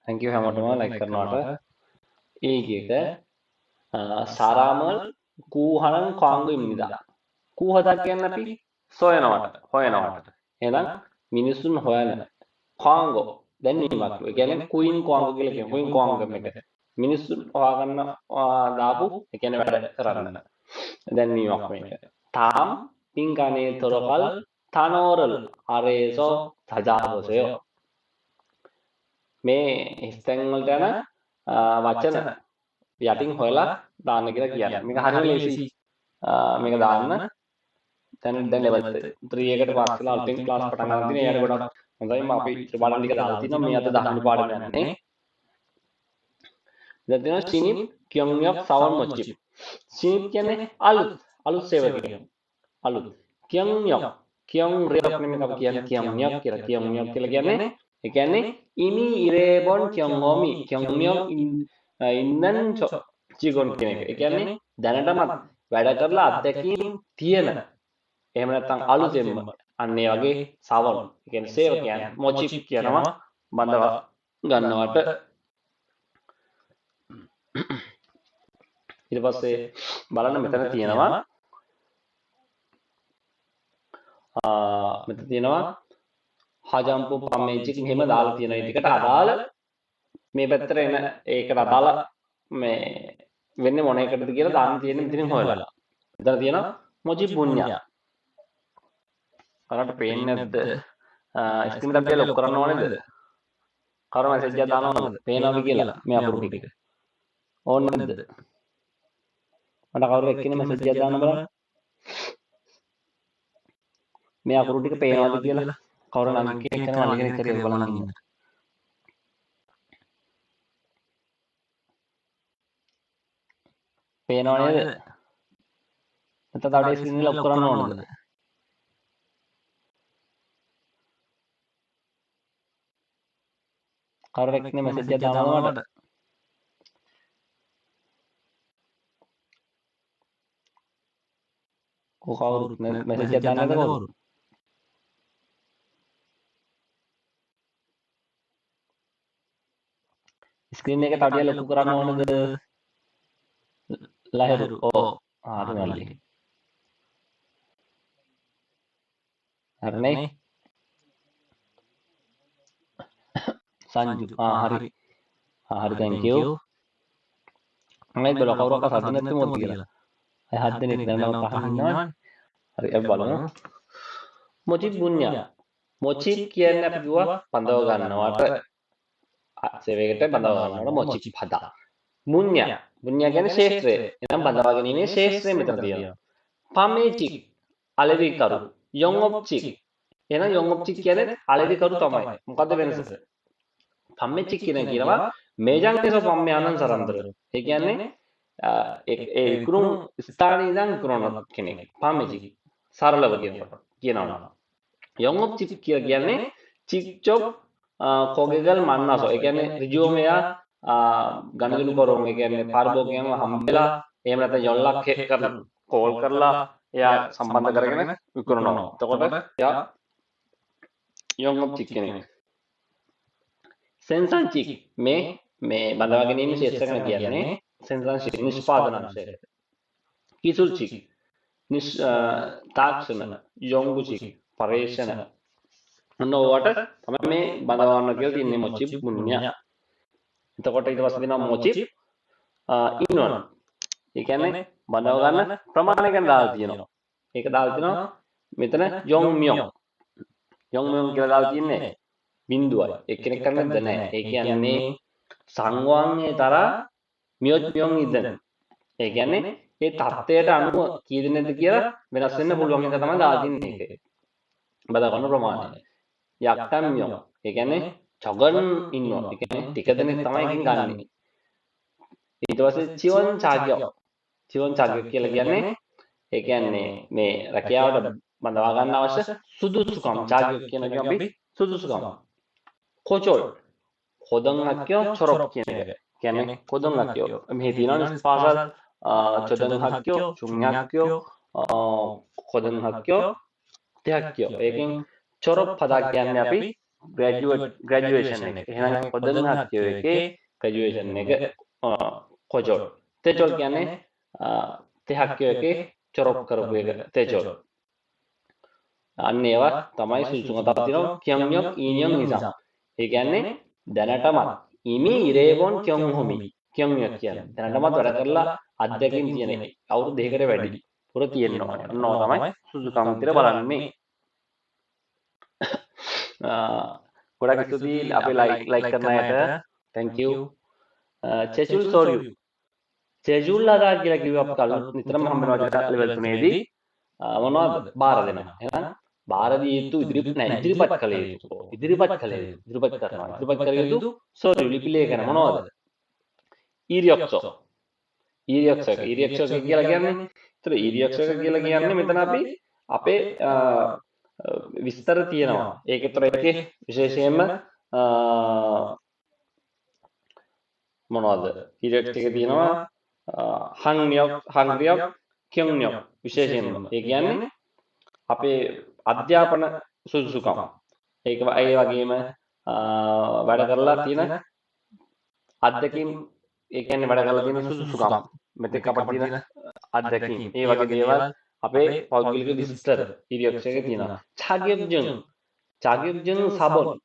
Thank you හැමෝටම like කරනවට. ඊගේක 사람을 구하는 광고입니다. 구하다 කියන්නේ අපි සොයනවට, හොයනවට. එහෙනම් මිනිසුන් හොයන 광고 දැන්වීමක්. ඒ කියන්නේ කුයින් 광고 කියලා කියනවා. කුයින් 광고 එක. මිනිස්සුන් හොයාගන්න දාපු ඒ කියන්නේ වැඩ කරන්න දැන්වීමක් මේක. 다음 빈칸에 들어갈 단어를 아래에서 찾아보세요. මේ හිස්තැන් වලට යන වචන යටින් හොයලා දාන්න කියලා කියන්නේ. මේක හරිම ලේසි. මේක දාන්න. දැන් දැන් ලෙවල් 3 එකට පාස් වෙලා අලුතෙන් ක්ලාස් පටන් ගන්න තියෙන. එයාට ගොඩක් හොඳයි. මම අපි ඉතින් බලන් ටික දාලා තිනවා. මේ අද 10 වෙනි පාඩම යන්නේ. දැන් තියෙනවා 신입 경력 사원 모집. 신입 කියන්නේ අලුත් අලුත් සේවකයෝ. අලුත්. 경력 경력 නෙමෙයි අපි කියන්නේ 경력 කියලා. 경력 කියලා කියන්නේ ඒ කියන්නේ 이미 일해본 경험이 경력 있는 직원 කියන එක. ඒ කියන්නේ දැනටමත් වැඩ කරලා අත්දැකීම් තියෙන එහෙම නැත්නම් අලුතෙන්ම අන්න ඒ වගේ සවන්. ඒ කියන්නේ සේවකයන් මොචිප් කියනවා බඳවා ගන්නවට. ඊට පස්සේ බලන්න මෙතන තියෙනවා මෙතන තියෙනවා හජම්පු පමේජික් එහෙම දාලා තියෙන ඒ ටිකට අදාළ මේ පැත්තට එන ඒකට අදාළ මේ වෙන්නේ මොන එකටද කියලා දාන්න තියෙන මෙතනින් හොයලා. මෙතන තියෙනවා මොචි පුඤ්ඤා. ඔයාලට පේන්නේ නැද්ද? ස්ක්‍රීන් එක අපි ලොක් කරන්න ඕනේද? කවුරු මැසේජ් එකක් දාන්න ඕනද? පේනවද කියලා මේ අකුරු ටික. ඕනේ නැද්ද? මට කවුරු එක්කෙනෙක් මැසේජ් එකක් දාන්න බලන්න. මේ අකුරු ටික පේනවද කියලා කවුරු නම් කෙනෙක් කරනවා මල්ලි කෙනෙක් කරේ බලන්න ඉන්න. පේනව නේද? නැත්නම් තව ටිකක් ස්ක්‍රීන් එක ලොක් කරන්න ඕනද? කවුරු එක්කෙනෙක් මැසේජ් එකක් දානවද මට? කො කවුරුත් මැසේජ් එකක් දාන්නේ නැද්ද කවුරු? ස්ක්‍රීන් එක තව ටිකක් ලොකු කරන්න ඕනද? ලහිරු ඔව් හරි මල්ලි. හරිනේ සංජු ආ හරි. ආ හරි thank you. මම ඒත් බලුවා කවුරක් සද්ද නැත්නම් මොකද කියලා. අය හත් දෙනෙක් දැන් නම් පහන් ඉන්නවනේ. හරි අපි බලමු. මොචිප් බුඤ්ඤා. මොචිප් කියන්නේ අපි කිව්වා බඳව ගන්නවට සේවයකට බඳව ගන්නවට මොචිප් හදා. මුඤ්ඤා මුඤ්ඤා කියන්නේ ශේත්‍රය. එහෙනම් බඳවා ගැනීමේ ශේත්‍රය මෙතන තියෙනවා. පමේචික් අලෙවිකරු. යොංඔප්චික්. එහෙනම් යොංඔප්චික් කියන්නේ අලෙවිකරු තමයි. මොකද්ද වෙනස? පම්මෙචික් කියන කියනවා මේජංගේසෝ පම්මයානන් සරන්තර. ඒ කියන්නේ ඒ විකුණුම් ස්ථානයේ ඉඳන් විකුණන කෙනෙක්. පම්මෙචික් සරලව කියනකොට කියනවා. යොංඔප්චික් කියලා කියන්නේ චික්චොප් කොගෙගල් මන්නසෝ. ඒ කියන්නේ ඍජුවම එයා ගනුදෙනු කරන ඒ කියන්නේ පාරිභෝගිකයන්ව හම්බෙලා එහෙම නැත්නම් යොල්ලක් කරලා කෝල් කරලා එයා සම්බන්ධ කරගෙන විකුණනවා. එතකොට එයා යොංඔප්චික් කෙනෙක්. සෙන්සන්චික් මේ මේ බඳවා ගැනීම ක්ෂේත්‍ර ගැන කියන්නේ සෙන්සන්චික් නිෂ්පාදන අංශය. කිසුල්චික් තාක්ෂණ යොංගුචික් පර්යේෂණ ඔන්න ඕවට තමයි මේ බඳවන්න කියලා තියන්නේ මොචිප් මුඤ්ඤා. එතකොට ඊට පස්සේ දෙනවා මොචිප් ඉන්නවන. ඒ කියන්නේ බඳව ගන්න ප්‍රමාණය ගැන දාලා තියෙනවා. ඒක දාලා තියෙනවා මෙතන යොං මියොං. යොං මියොං කියලා දාලා තියන්නේ බිඳුවයි. එක්කෙනෙක් කරන්නේද නැහැ. ඒ කියන්නේ සංවාංගේ තරා මියොත් මියොං ඉදන්. ඒ කියන්නේ ඒ තත්ත්වයට අනුව කී දෙනෙක්ද කියලා වෙනස් වෙන්න පුළුවන් එක තමයි දාලා තින්නේ ඒක. බදා ගන්න ප්‍රමාණය. යක්කම් මියොං. ඒ කියන්නේ චගන් ඉන්නවා. ඒ කියන්නේ ටික දෙනෙක් තමයි එකෙන් ගන්නෙ. ඊට පස්සේ චිවන් චාග්‍ය. චිවන් චාග්‍ය කියලා කියන්නේ ඒ කියන්නේ මේ රැකියාවට බඳවා ගන්න අවශ්‍ය සුදුසුකම්. චාග්‍ය කියන එක අපි සුදුසුකම්. කොචොල් කොදන් 학교 졸업 කියන එක. කියන්නේ කොදන් 학교. මෙහි තියෙනවා පාසල් 초등학교, 중학교, 고등학교, 대학교. ඒකෙන් 졸업하다 කියන්නේ අපි ග්‍රැජුවේට් ග්‍රැජුවේෂන් එක. එහෙනම් 고등학교 එකේ ග්‍රැජුවේෂන් එක 고졸. 대졸 කියන්නේ 대학교 එකේ 졸업 කරපු එක 대졸. අන්න ඒවා තමයි සුදුසුකම්. තව තියෙනවා 경력 2년 이상. ඒ කියන්නේ දැනටමත් 이미 일해본 경험이 경력 කියන්නේ දැනටමත් වැඩ කරලා අත්දැකීම් තියෙන අවුරුදු දෙකකට වැඩි පුර තියෙන්න ඕනේ. ඔන්න ඔය තමයි සුදුසුකම් විතර බලන්නේ. ගොඩක් ස්තුතියි අපේ ලයික් කරන අයට. Thank you. චෙචුල් සෝරියු. චෙජුල් අදා කියලා කිව්ව අපි කලින් නිතරම හම්බ වෙනවා කියලා ලෙවල් 3 දී මොනවද බාර දෙනවා. එහෙනම් බාර දිය යුතු ඉදිරිපත් නෑ ඉදිරිපත් කළ යුතු. ඉදිරිපත් කළ යුතු. ඉදිරිපත් කරනවා. ඉදිරිපත් කළ යුතු සෝරියු ලිපි ලේඛන මොනවද? 이력서. 이력서 එක. 이력서 එක කියලා කියන්නේ ඒතර 이력서 එක කියලා කියන්නේ මෙතන අපි අපේ විස්තර තියෙනවා. ඒකතර ඒකේ විශේෂයෙන්ම මොනවද? 이력서 එක තියෙනවා 학력, 학력, 경력 විශේෂයෙන්ම. ඒ කියන්නේ අපේ අධ්‍යාපන සුදුසුකම්. ඒක ඒ වගේම වැඩ කරලා තියෙන අත්දැකීම්, ඒ කියන්නේ වැඩ කරලා තියෙන සුදුසුකම්. මෙතෙක් අපට තියෙන අත්දැකීම්. ඒ වගේ දේවල් අපේ පෞද්ගලික විස්තර 이력서 එකේ තියෙනවා. 자격증, 자격증 사본.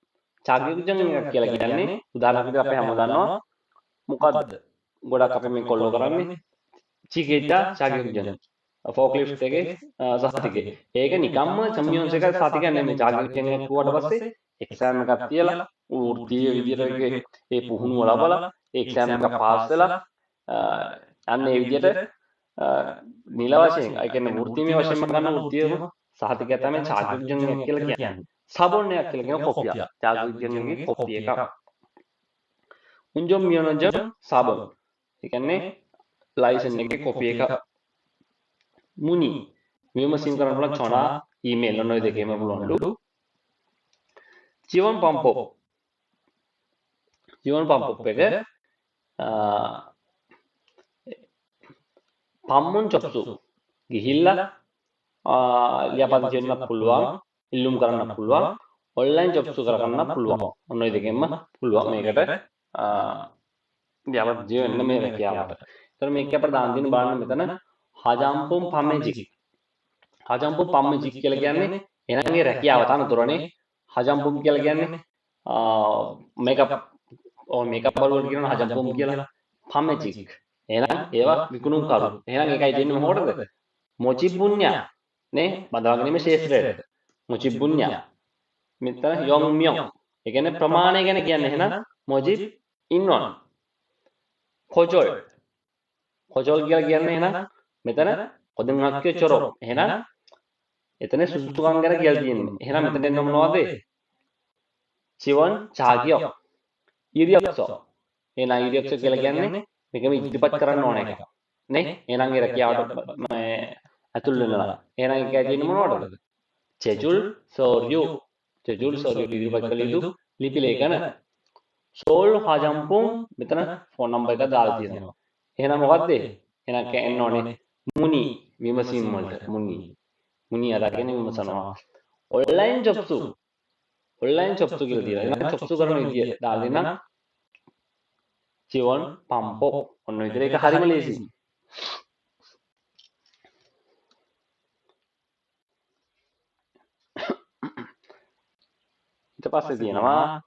자격증 එකක් කියලා කියන්නේ උදාහරණයක් විදිහට අපි හැමෝම දන්නවා මොකද්ද? ගොඩක් අපි මේ කොල්ලෝ කරන්නේ චිකේජා 자격증. ෆෝක්ලිෆ්ට් එකේ සහතිකේ. ඒක නිකම්ම චැම්පියන්ස් එකක් සහතිකයක් නෙමෙයි. 자격증 එකක් කිව්වට පස්සේ එක්සෑම් එකක් තියලා වෘත්තීය විදියට ඒකේ ඒ පුහුණුව ලබලා ඒ එක්සෑම් එක පාස් වෙලා අන්න ඒ විදියට නිල වශයෙන් ඒ කියන්නේ වෘත්තීමය වශයෙන්ම ගන්න වෘත්තීය සහතිකය තමයි 자격증 එක කියලා කියන්නේ. 사본 එකක් කියලා කියන කොපියක්. 자격증 එකේ කොපි එකක්. 운전면허증 사본. ඒ කියන්නේ ලයිසන් එකේ කොපි එකක්. 문의 විමසීම් කරන්න පුළුවන් 전화 ඊමේල් ඔන්න ඔය දෙකේම පුළුවන්ලු. 지원 방법. 지원 방법 එක 방문 접수 ගිහිල්ලා ලියාපදිංචි වෙන්න පුළුවන්, ඉල්ලුම් කරන්න පුළුවන්, ඔන්ලයින් 접수 කරගන්න පුළුවන්. ඔන්න ඔය දෙකෙන්ම පුළුවන් මේකට ලියාපදිංචි වෙන්න මේ රැකියාවට. ඒතර මේක අපිට දාන් දෙන්න බලන්න මෙතන 화장품 판매직. 화장품 판매직 කියලා කියන්නේ එහෙනම් ඒ රැකියාව තනතුරනේ. 화장품 කියලා කියන්නේ මේකප් ඔව් මේකප් වලට කියනවා 화장품 කියලා. 판매직. එහෙනම් ඒවා විකුණුම්කරු. එහෙනම් ඒකයි දෙන්නේ මොකටද? 모집 분야 නේ බඳවා ගැනීම ක්ෂේත්‍රයට. 모집 분야. මෙතන 0명. ඒ කියන්නේ ප්‍රමාණය ගැන කියන්නේ එහෙනම් 모집 인원. 고졸. 고졸 කියලා කියන්නේ එහෙනම් මෙතන 고등학교 졸업. එහෙනම් එතන සුදුසුකම් ගැන කියලා තියෙන්නේ. එහෙනම් මෙතන එන්න මොනවද? 지원 자격. 이력서. එහෙනම් 이력서 කියලා කියන්නේ මේකම ඉදිරිපත් කරන්න ඕන එක. නේ? එහෙනම් ඒ රැකියාවට මේ ඇතුල් වෙනවා. එහෙනම් ඒක තියෙන්නේ මොනවටද? 제출 서류. 제출 서류 ඉදිරිපත් කළ යුතු ලිපි ලේඛන. සෝල් 화장품 මෙතන ෆෝන් නම්බර් එක දාලා තියෙනවා. එහෙනම් මොකද්ද? එහෙනම් එන්න ඕනේ 문의 විමසීම් වලට 문의. 문의 අරගෙන විමසනවා. ඔන්ලයින් 접수. ඔන්ලයින් 접수 කියලා තියෙනවා. එහෙනම් 접수 කරන විදිය දාලා දෙන්න. 지원 방법. ඔන්න විතර ඒක හරිම ලේසියි. ඊට පස්සේ තියෙනවා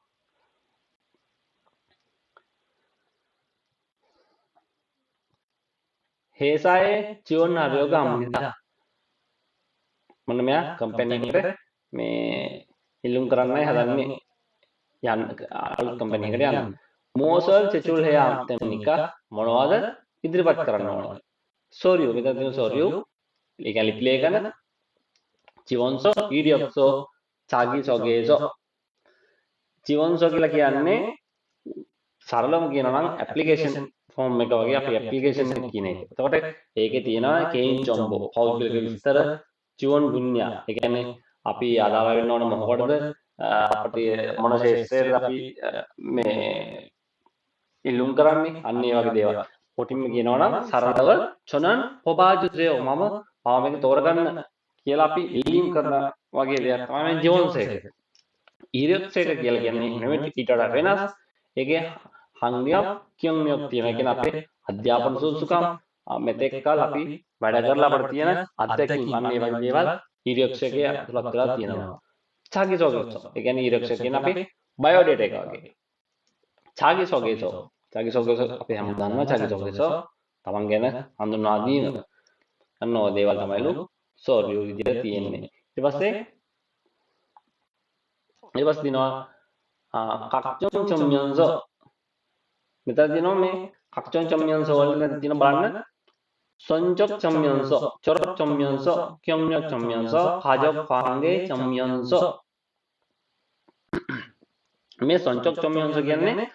회사에 지원하려고 합니다. මොන මෙයා කම්පැනි එකට මේ ඉල්ලුම් කරන්නයි හදන්නේ යන්න අලුත් කම්පැනි එකට යන්න. 무엇을 제출해야 됩니까? මොනවද ඉදිරිපත් කරන්න ඕන? 서류 මෙතන තියෙන 서류 ඒ කියන්නේ ලිපි ලේඛන 지원서 이력서 자기소개서 지원서 කියලා කියන්නේ සරලවම කියනවා නම් ඇප්ලිකේෂන් ෆෝම් එක වගේ අපි ඇප්ලිකේෂන් එක කියන එක. එතකොට ඒකේ තියෙනවා 개인 정보 පෞද්ගලික විස්තර 지원 분야 ඒ කියන්නේ අපි අදාළ වෙන්න ඕන මොකටද අපිට මොන ක්ෂේත්‍රයේද අපි මේ ඉල්ලුම් කරන්නේ අන්න ඒ වගේ දේවල්. කොටින්ම කියනවා නම් සරලව 저는 뽑아주세요 මම මම මේක තෝරගන්න කියලා අපි ඉල්ලීම් කරන වගේ දෙයක් තමයි මේ 지원서 එක. 이력서 එක කියලා කියන්නේ නෙමෙයි ඊට වඩා වෙනස්. ඒකේ 학력, 경력 තියෙන. ඒ කියන්නේ අපේ අධ්‍යාපන සුදුසුකම් මෙතෙක් කල් අපි වැඩ කරලා අපිට තියෙන අත්දැකීම් අන්න ඒ වගේ දේවල් 이력서에 ඇතුළත් වෙලා තියෙනවා. 자기소개서. ඒ කියන්නේ 이력서 කියන්නේ අපේ බයෝඩේටා එක වගේ. 자기소개서. 자기소개서 අපි හැමෝම දන්නවා 자기소개서 තමන් ගැන හඳුන්වා දීම. අන්න ඔය දේවල් තමයිලු සෝරියු විදියට තියෙන්නේ. ඊට පස්සේ දිනවා 각종 증명서. මෙතන දිනවා මේ 각종 증명서 වල තියෙන බලන්න 성적 증명서, 졸업 증명서, 경력 증명서, 가족 관계 증명서. මේ 성적 증명서 කියන්නේ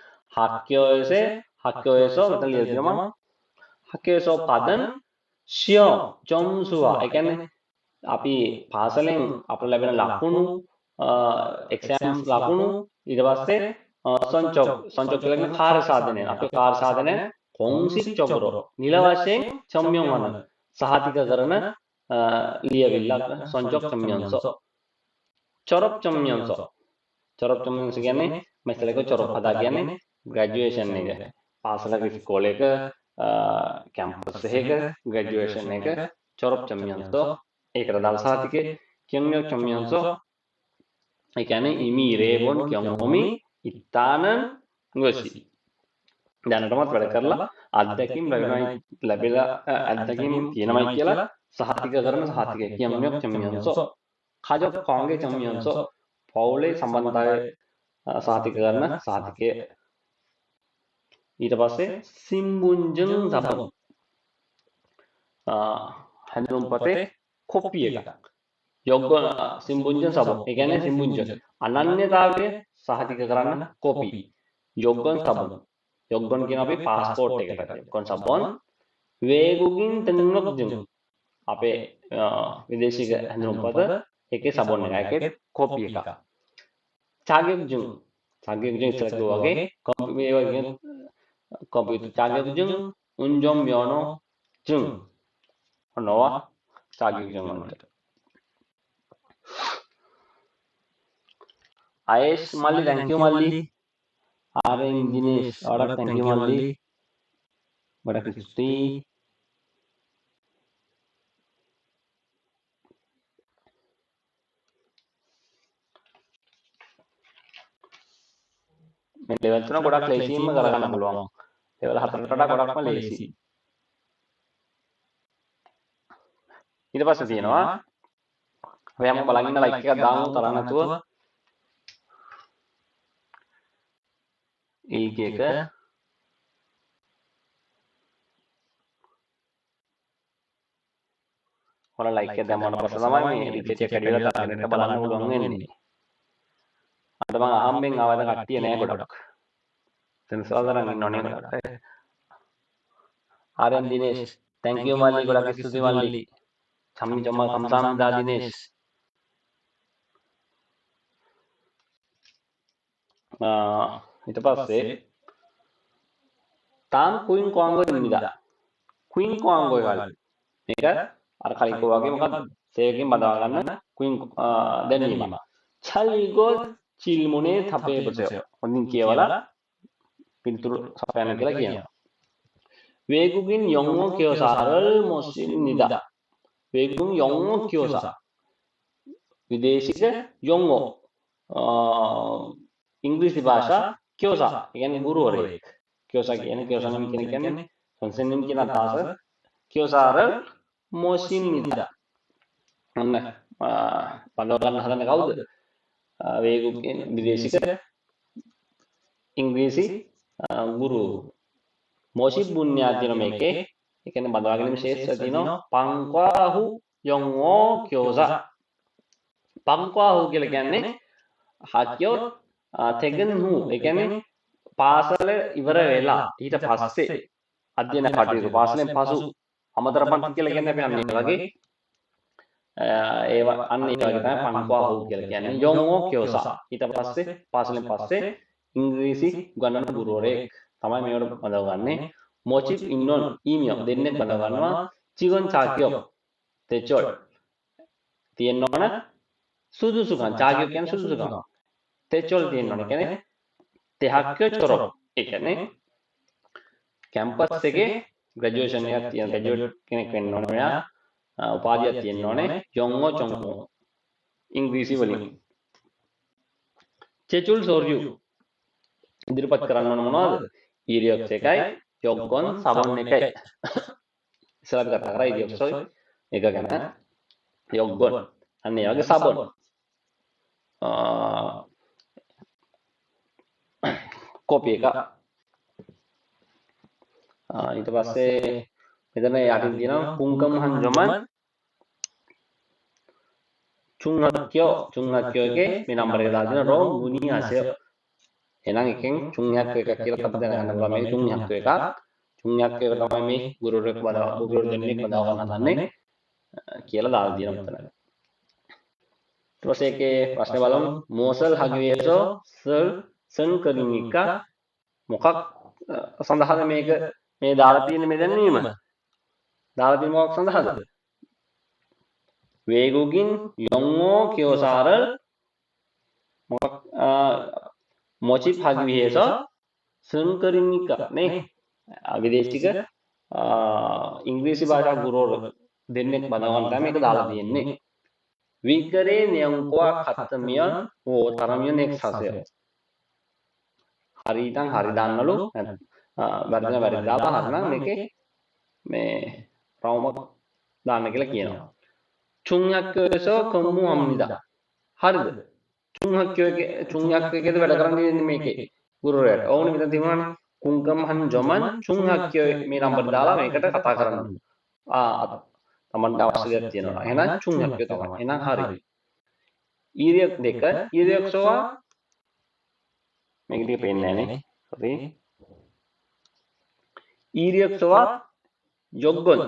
학교에서 මෙතන ලියලා තියෙනවා 학교에서 받은 시험 점수와 ඒ කියන්නේ අපි පාසලෙන් අපට ලැබෙන ලකුණු එක්සෑම්ස් ලකුණු ඊට පස්සේ 성적 성적 කියලා කියන්නේ කාර්ය සාධනය අපේ කාර්ය සාධනය 공식적으로 නිල වශයෙන් 증명하는 සහතික කරන ලියවිල්ලක් 성적 증명서 졸업 증명서 졸업 증명서 කියන්නේ මැසලක 졸업 හදා කියන්නේ ග්‍රැජුවේෂන් එක පාසලක ඉස්කෝලේක කැම්පස් එකක ග්‍රැජුවේෂන් එක 졸업 증명서 ඒකට අදාළ සහතිකය 경력 증명서 ඒ කියන්නේ 이미 일해본 경험이 있다는 것이 දැනටමත් වැඩ කරලා අත්දැකීම් ලැබෙනයි ලැබිලා අත්දැකීම් තියෙනවයි කියලා සහතික කරන සහතිකය 경력 증명서 가족 관계 증명서 පවුලේ සම්බන්ධතාවය සහතික කරන සහතිකය ඊට පස්සේ 신분증 사본 හැඳුනුම්පතේ කොපි එකක් යොග්ග 신분증 사본 ඒ කියන්නේ 신분증 අනන්‍යතාවය සහතික කරන්න කොපි 여권 사본 여권 කියන අපේ පාස්පෝර්ට් එකට 여권 사본 외국인 등록증 අපේ විදේශික හැඳුනුම්පත ඒකේ 사본 එක ඒකේ කොපි එකක් 자격증 자격증 ඉස්සර කිව්වා වගේ මේ වගේ 컴퓨터 자격증 운전면허증 ඔන්න ඔවා 자격증 වලට අයේෂ් මල්ලි thank you මල්ලි ආරෙන් දිනේෂ් ඔයාලට thank you මල්ලි ගොඩක් ස්තුතියි මේ ලෙවල් තුන ගොඩක් ලේසියෙන්ම කරගන්න පුළුවන් ලෙවල් හතරට වඩා ගොඩක්ම ලේසි ඊට පස්සේ තියෙනවා අපි හැමෝම බලන් ඉන්න ලයික් එකක් දාමු තරහ නැතුව ඊගේ එක ඔයාලා ලයික් එක දැම්මම පස්සේ තමයි මේ රිජෙක්ට් එක වැඩි වෙලා තව කෙනෙක්ට බලන්න පුළුවන් වෙන්නේ. අද මං අහම්බෙන් ආවද කට්ටිය නෑ ගොඩක්. සෙනසුරාදා නම් ඉන්නව නේ ගොඩක් අය. ආර්යන් දිනේෂ් thank you මල්ලි ගොඩක් ස්තුතියි මල්ලි. සම්මි ජම්මා 감사합니다 දිනේෂ්. ඊට පස්සේ 다음 구인 광고입니다. 구인 광고의 මේක අර කලින් කිව්වා වගේ මොකක්ද? සේවකෙන් බඳවා ගන්න 구인 දැන්වීම. 잘 읽어 질문에 답해 보세요. හොඳින් කියවලා පිළිතුරු සපයන්න කියලා කියනවා. 외국인 영어 교사를 모십니다. 외국인 영어 교사. විදේශික 영어 ඉංග්‍රීසි භාෂා 교사. ඒ කියන්නේ ගුරුවරයෙක්. 교사 කියන්නේ 교사님 කියන කියන්නේ 선생님 කියන අදහස. 교사를 모십니다. ඔන්න බඳවා ගන්න හදන්නේ කවුද? 외국인 විදේශික ඉංග්‍රීසි ගුරු. 모집 분야 තියෙන මේකේ. ඒ කියන්නේ බඳවා ගැනීම ක්ෂේත්‍රය තියෙනවා. 방과 후 영어 교사. 방과 후 කියලා කියන්නේ 학교 퇴근 후 ඒ කියන්නේ පාසල ඉවර වෙලා ඊට පස්සේ අධ්‍යයන කටයුතු පාසලෙන් පසු අමතර පන්ති කියලා කියන්නේ අපි අන්න ඒ වගේ ඒවා අන්න ඒ වගේ තමයි 방과 후 කියලා කියන්නේ 영어 교사 ඊට පස්සේ පාසලෙන් පස්සේ ඉංග්‍රීසි උගන්වන ගුරුවරයෙක් තමයි මේවට බඳවගන්නේ. 모집 인원 2명 දෙන්නෙක් බඳව ගන්නවා. 직원 자격 대절 තියෙන්න ඕන සුදුසුකම් 자격 කියන්නේ සුදුසුකම් තෙචොල් තියෙන්න ඕනේ. කියන්නේ තෙහක්කෝ චොරොප්. ඒ කියන්නේ කැම්පස් එකේ ග්‍රැජුවේෂන් එකක් තියෙන ග්‍රැජුවේට් කෙනෙක් වෙන්න ඕනේ මෙයා. උපාධියක් තියෙන්න ඕනේ. යොංගෝ චොංගෝ ඉංග්‍රීසි වලින්. චෙචුල් සොර්යු ඉදිරිපත් කරන්න ඕන මොනවද? ඊරියොක්ස් එකයි යොග්ගොන් සබන් එකයි. ඉස්සෙල්ලා අපි කතා කරා ඊරියොක්ස් එක ගැන. යොග්ගොන් අන්න ඒ වගේ සබන්. කොපි එක. ඊට පස්සේ මෙතන යටින් තියෙනවා කුංකම් හන්ජොමන් 중학교 중학교 එකේ මේ නම්බර එක දාලා තියෙනවා රෝ මුනියාසය. එහෙනම් එකෙන් 중학교 එකක් කියලා අපිට දැනගන්න පුළුවන්. මේක 중학교 එකක්. 중학교 එක තමයි මේ ගුරුවරයෙක් බදා ගුරුවරු දෙන්නෙක් බදා ගන්න හදන්නේ කියලා දාලා තියෙනවා මෙතන. ඊට පස්සේ ඒකේ ප්‍රශ්න බලමු. මෝසල් හගියසෝ සර් සන් කරිනිකා මොකක් සඳහාද මේක මේ දාලා තියෙන මේ දැන්වීම? දාලා තියෙන මොකක් සඳහාද? 외국인 영어 교사를 모집하기 위해서 쓴 글입니까? 네. විදේශික ඉංග්‍රීසි භාෂා ගුරුවරු දෙන්නෙක් බඳවා ගන්න තමයි මේක දාලා තියෙන්නේ. 위글의 내용과 같으면 O 다르면 X 하세요. හරි නම් හරි දාන්නලු. වැරදි නම් වැරදි දාපන්. හරි නම් මේකේ මේ රවුමක් දාන්න කියලා කියනවා. 중학교에서 근무합니다. හරිද? 중학교에 중학교에도 වැඩ කරන්න දෙන්නේ මේකේ ගුරුවරයාට. ඕනේ මෙතන තිබුණානේ. කුංකම් 한 점은 중학교에 මේ නම්බර දාලා මේකට කතා කරන්න. ආ තමන්ට අවශ්‍ය දෙයක් තියෙනවා. එහෙනම් 중학교 තමයි. එහෙනම් හරි. 이력 දෙක 이력서와 මේක ටික පේන්නේ නැහැ නේ. හරි. 이력서와 여권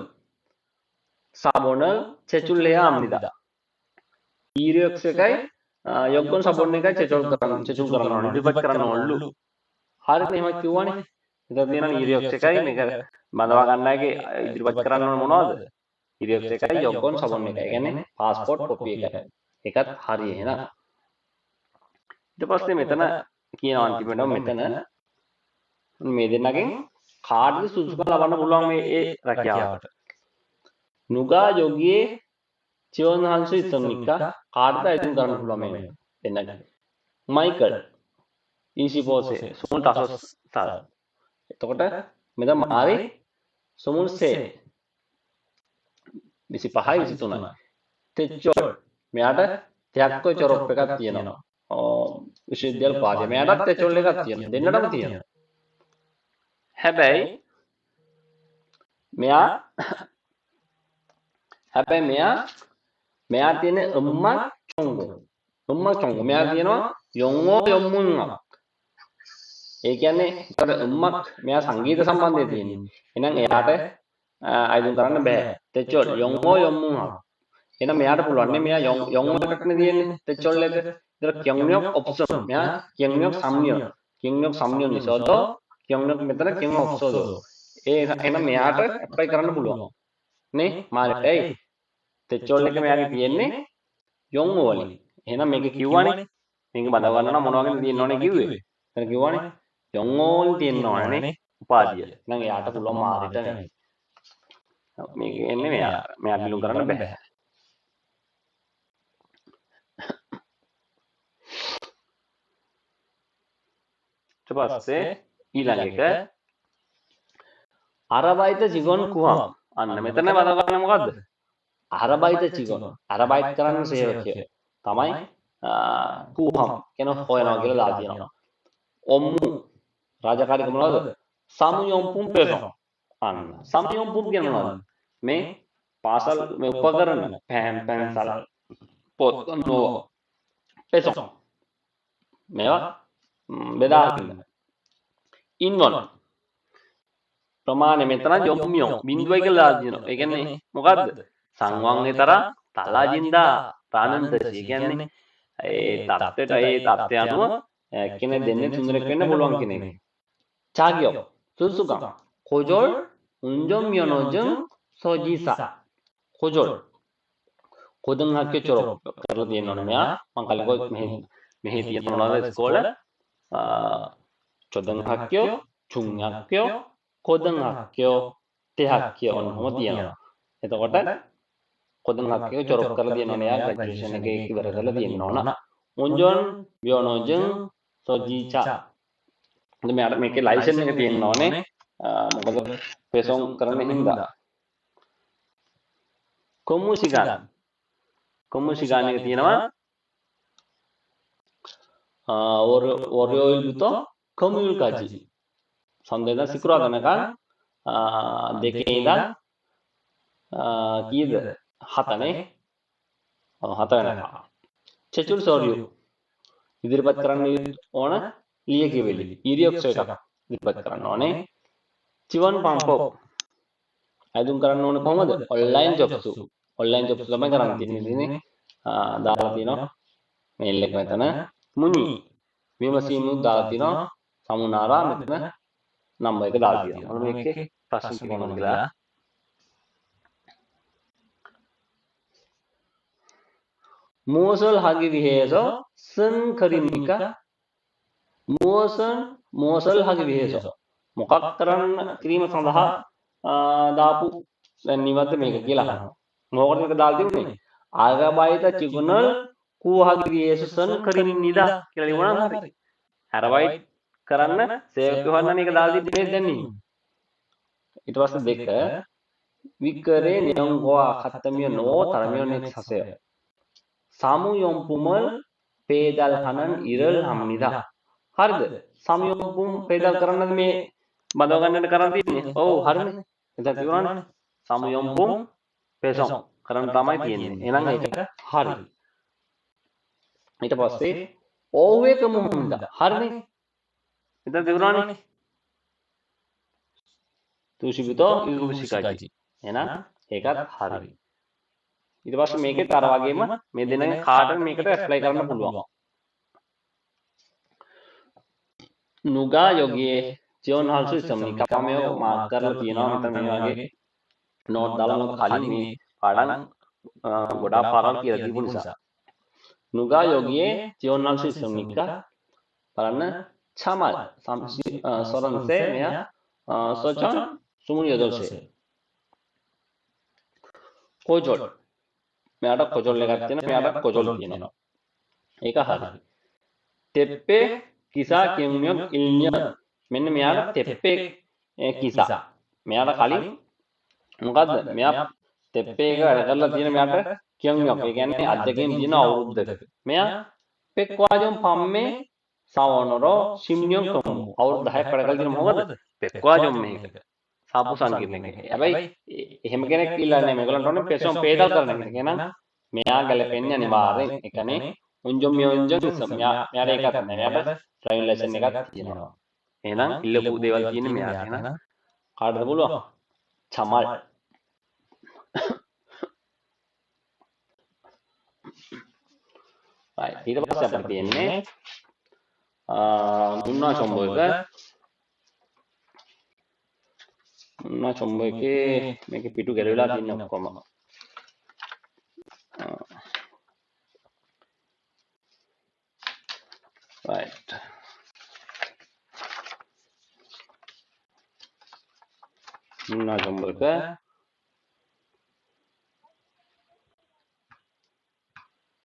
사본을 제출해야 합니다. 이력서 එකයි යොග්ගොන් සබොන් එකයි 제출 කරන්න 제출 කරන්න ඕනේ. ඉදිරිපත් කරන්න ඕනලු. හරිද? එහෙම කිව්වනේ. එතන තියෙනවා 이력서 එකයි මේක බඳවා ගන්න එකේ ඉදිරිපත් කරන්න ඕන මොනවද? 이력서 එකයි යොග්ගොන් සබොන් එකයි. ඒ කියන්නේ පාස්පෝට් කොපි එකයි. ඒකත් හරි එහෙනම්. ඊට පස්සේ මෙතන කියනවා අන්තිමටම මෙතන මේ දෙන්නගෙන් කාටද සුදුසුකම් ලබන්න පුළුවන් මේ ඒ රැකියාවට? 누가 여기에 지원할 수 있습니까? කාටද අයදුම් කරන්න පුළුවන් මේ දෙන්නගෙන්? 마이클 25세 25살. එතකොට මෙතන මාරි 23 25යි 23යි. තෙච්චොල් මෙයාට තැක්කෝ චොරොප් එකක් තියෙනවා. විශ්වවිද්‍යාල උපාධිය. මෙයාටත් තෙචොල් එකක් තියෙනවා. දෙන්නටම තියෙනවා. හැබැයි මෙයා හැබැයි මෙයා මෙයා තියෙන 음악 전공. 음악 전공. මෙයා කියනවා 영어 영문학. ඒ කියන්නේ ඒතර 음악 මෙයා සංගීත සම්බන්ධය තියෙන්නේ. එහෙනම් එයාට අයදුම් කරන්න බෑ. තෙචොල් 영어 영문학. එහෙනම් මෙයාට පුළුවන් නේ මෙයා 영어 එකක්නේ තියෙන්නේ. තෙචොල් එක. ඒතර 경력 없음. මෙයා 경력 3년. 경력 3년 있어도 경력 මෙතන 경력 없어도. ඒ එහෙනම් මෙයාට ඇප්ලයි කරන්න පුළුවන්. නේ මාරට ඇයි තෙචොල් එක මෙයාගේ තියෙන්නේ යොංගෝ වලින්. එහෙනම් මේක කිව්වනේ මේක බඳව ගන්න නම් මොන වගේද තියෙන්න ඕනේ කිව්වේ. එතන කිව්වනේ යොංගෝ වලින් තියෙන්න ඕනේ නේ උපාධිය. එහෙනම් එයාට පුළුවන් මාරට නේ. මේක එන්නේ මෙයා මෙයා බිලුම් කරන්න බෑ. ඊට පස්සේ ඊළඟ එක 아르바이트 직원 구함. අන්න මෙතන බඳව ගන්න මොකද්ද? 아르바이트 직원. 아르바이트 කරන්න සේවකයෝ තමයි 구함 කියන හොයනවා කියලා දාලා තියෙනවා. ඔම්මු රාජකාරික මොනවද? 사무용품 배송. අන්න 사무용품 කියන මොනවද? මේ පාසල් මේ උපකරණ පෑන් පැන්සල් පොත් නෝ 배송 මේවා බෙදා ගන්න. 인원 ප්‍රමාණය මෙතන යොම්මියෝ බිඳුවයි කියලා දාලා තියෙනවා. ඒ කියන්නේ මොකද්ද? සංවංගේ තරම් තලාජින්දා රානන්දසි. ඒ කියන්නේ ඒ තත්ත්වයට ඒ තත්ත්වය අනුව කෙනෙක් දෙන්නේ තුන් දෙනෙක් වෙන්න පුළුවන් කියන එක. 자격 සුදුසුකම් 고졸 운전면허증 소지사 고졸 고등학교 졸업 කරලා තියෙන්න ඕනේ මෙයා. මං කලින් කිව්වා මෙහෙ මෙහි තියෙන මොනවද ඉස්කෝල? 초등학교, 중학교, 고등학교, 대학교 ඔන්න ඔහොම තියෙනවා. එතකොට 고등학교 졸업 කරලා තියෙන්න ඕනේ. එයා ග්‍රැජුවේෂන් එක ඉවර කරලා තියෙන්න ඕන. 운전 면허증 소지자. මෙයාට මේකේ ලයිසන් එක තියෙන්න ඕනේ. මොකද 배송 කරන හින්දා. 근무 시간. 근무 시간 එක තියෙනවා 월요일부터 금요일까지. සඳුදා සිකුරාදා වෙනකන් දෙකේ ඉඳන් කීයද? හතනේ. ඔව් හත වෙනකන්. 제출 서류 ඉදිරිපත් කරන්න ඕන ලියකියවිලි. 이력서 එකක් ඉදිරිපත් කරන්න ඕනේ. 지원 방법 අයදුම් කරන්න ඕනේ කොහොමද? Online Jobs. ඔන්ලයින් ජොබ්ස් තමයි කරන්න තියෙන්නේ. ඉතින් දාලා තියෙනවා මේල් එක මෙතන. මුනි විමසීමුත් දාලා තියෙනවා. සමුනාරා මෙතන නම්බර් එක දාලා තියෙනවා. මොන මේකේ ප්‍රශ්න තියෙනවද කියලා. 무엇을 하기 위해서 쓴 글입니까? 무엇을 하기 위해서 මොකක් කරන්න කිරීම සඳහා දාපු දැන් නිවද්ද මේක කියලා අහනවා. මොකටද මේක දාලා තිබුණේ? 아르바이트 직원을 구하기 위해서 쓴 글입니다 කියලා ලියුණා නම් හරි. 아르바이트 කරන්න සේවකයෝ හොයන්න මේක දාලා තිබුණේ දැන් නේ. ඊට පස්සේ දෙක 윗글의 내용과 같으면 O, 다르면 X 하세요. 사무용품을 배달하는 일을 합니다. හරිද? 사무용품 배달 කරන්නද මේ බඳව ගන්නට කරන් තියෙන්නේ? ඔව් හරිනේ. එතන තිබුණානේ. 사무용품 배송 කරන්න තමයි තියෙන්නේ. එහෙනම් ඒක හරි. ඊට පස්සේ 오후에 근무합니다. හරිනේ. එතන තිබුණානේ. 2시부터 7시까지. එහෙනම් ඒකත් හරි. ඊට පස්සේ මේකෙත් අර වගේම මේ දෙන කාටද මේකට ඇප්ලයි කරන්න පුළුවන්. 누가 여기에 지원할 수 있습니까? මම මාක් කරලා තියෙනවා මෙතන මේ වගේ නෝට් දාලා මොකද කලින් මේ පාඩම් ගොඩාක් පාරවල් කියලා දීපු නිසා. 누가 여기에 지원할 수 있습니까? බලන්න 차말 30세 මෙයා 서천 28세. කොජොල් මෙයාට කොජොල් එකක් තියෙනවා මෙයාට කොජොල් තියෙනවා. ඒක හරි. තෙප්පේ කිසා 경력 1년 මෙන්න මෙයාට තෙප්පේ කිසා මෙයාට කලින් මොකද්ද මෙයා තෙප්පේ එක වැඩ කරලා තියෙන මෙයාට 경력 ඒ කියන්නේ අත්දැකීම් තියෙන අවුරුද්දක. මෙයා 백화점 판매 사원으로 10년 근무 අවුරුදු 10ක් වැඩ කරලා තියෙන මොකද 백화점 මේක සාපුසන් කියන එක. හැබැයි එහෙම කෙනෙක් ඉල්ලන්නේ නැහැ. මේගොල්ලන්ට ඕනේ පෙසොම් පේදල් කරන කෙනෙක්. එහෙනම් මෙයා ගැලපෙන්නේ අනිවාර්යෙන්. ඒ කියන්නේ උන්ජොම් මියොන්ජොම් මෙයා මෙයාට ඒකත් නැහැ. මෙයාට ඩ්‍රයිවිං ලයිසන් එකක් තියෙනවා. එහෙනම් ඉල්ලපු දේවල් තියෙන්නේ මෙයාට. එහෙනම් කාටද පුළුවන්? චමල්. right ඊට පස්සේ අපිට තියෙන්නේ මුන්නා චොම්බෝ එක. මුන්නා චොම්බෝ එකේ මේකේ පිටු ගැලවිලා තියෙන ඔක්කොම. right මුන්නා චොම්බෝ එක